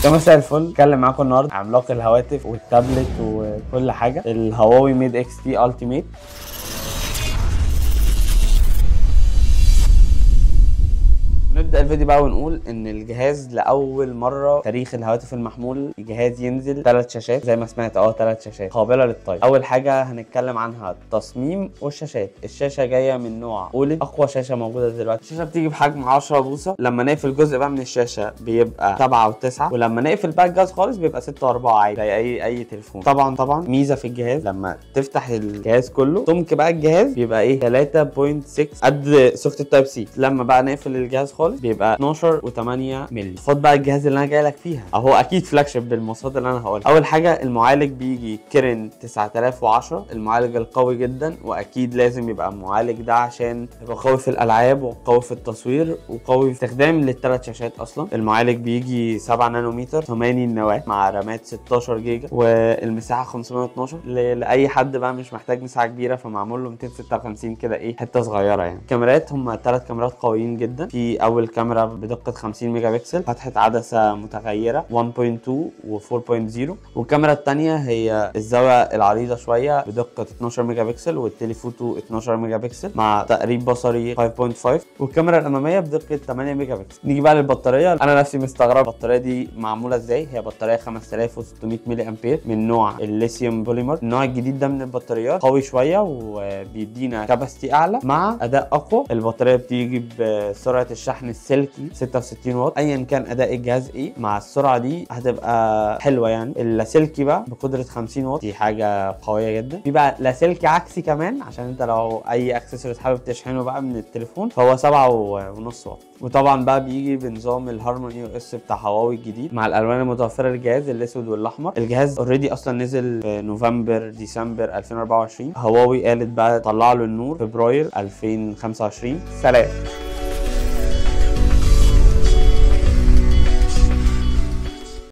يا مساء الفل، اتكلم معاكم النهارده عملاق الهواتف والتابلت وكل حاجة، الهواوي Mate XT Ultimate. نبدأ الفيديو بقى ونقول ان الجهاز لاول مرة تاريخ الهواتف المحمول جهاز ينزل 3 شاشات، زي ما سمعت 3 شاشات قابله للطي. اول حاجة هنتكلم عنها التصميم والشاشات. الشاشة جاية من نوع OLED، اقوى شاشة موجودة دلوقتي. الشاشة بتيجي بحجم 10 بوصه، لما نقفل جزء بقى من الشاشة بيبقى 7 و9، ولما نقفل بقى الجهاز خالص بيبقى 6 و4 عادي زي اي تليفون. طبعا ميزة في الجهاز لما تفتح الجهاز كله سمك بقى الجهاز بيبقى ايه 3.6 قد socket ال Type C. لما بقى نقفل الجهاز خالص بيبقى 12.8 مللي. خد بقى الجهاز اللي انا جاي لك فيها اهو، اكيد flagship بالمواصفات اللي انا هقولها. اول حاجة المعالج بيجي Kirin 9010، المعالج القوي جدا، واكيد لازم يبقى المعالج ده عشان يبقى قوي في الالعاب وقوي في التصوير وقوي في استخدام للثلاث شاشات اصلا. المعالج بيجي 7 نانومتر، 8 نواه مع رامات 16 جيجا، والمساحة 512 لاي حد بقى مش محتاج مساحة كبيرة، فمعمول له 256 كده ايه حتة صغيرة يعني. كاميرات هم 3 كاميرات قويين جدا. في اول كاميرا بدقة 50 ميجا بكسل، فتحه عدسة متغيرة 1.2 و4.0، والكاميرا الثانية هي الزاوية العريضة شوية بدقة 12 ميجا بكسل وال telephoto 12 ميجا بكسل مع تقريب بصري 5.5، والكاميرا الامامية بدقة 8 ميجا بكسل. نيجي بقى للبطاريه. انا نفسي مستغرب البطارية دي معمولة ازاي. هي بطارية 5600 ملي امبير من نوع ال lithium polymer. النوع الجديد ده من البطاريات قوي شوية وبيدينا capacity اعلى مع اداء اقوى. البطارية بتيجي بسرعة الشحن السلكي 66 واط. ايا كان اداء الجهاز ايه مع السرعة دي هتبقى حلوة يعني. اللاسلكي بقى بقدره 50 واط، دي حاجة قوية جدا. في بقى لاسلكي عكسي كمان عشان انت لو اي اكسسوارز حابب تشحنه بقى من التليفون، فهو 7.5 واط. وطبعا بقى بيجي بنظام ال Harmony OS بتاع هواوي الجديد مع الالوان المتوفرة للجهاز الاسود والاحمر. الجهاز already اصلا نزل في نوفمبر ديسمبر 2024، هواوي قالت بقى طلع له النور فبراير 2025. سلام.